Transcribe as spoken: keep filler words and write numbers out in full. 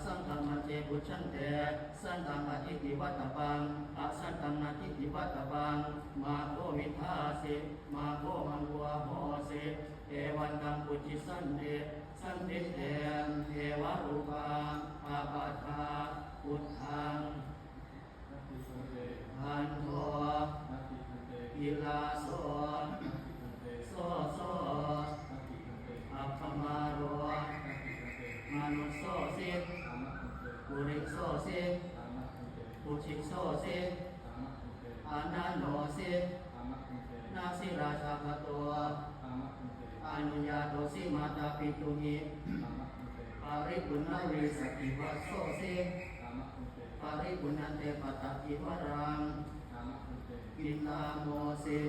Santaṃ maññe bhuñjante, santaṃ atīti vattabbaṃ, asantaṃ natthīti vattabbaṃ. Mā kho miccāsi, mā kho maṅgohosi, evantaṃ vucchissanti. Sandiṭṭhe evarūpā appaṭā uddhaṃ. Gandho kilāso soso appamāro manussōsi purisosi bhujissosi ananosi nasirājagato anuññātosi mātāpitūhi paripuṇṇavīsativassosi paripuṇṇante pattavīvaraṃ kittamosi.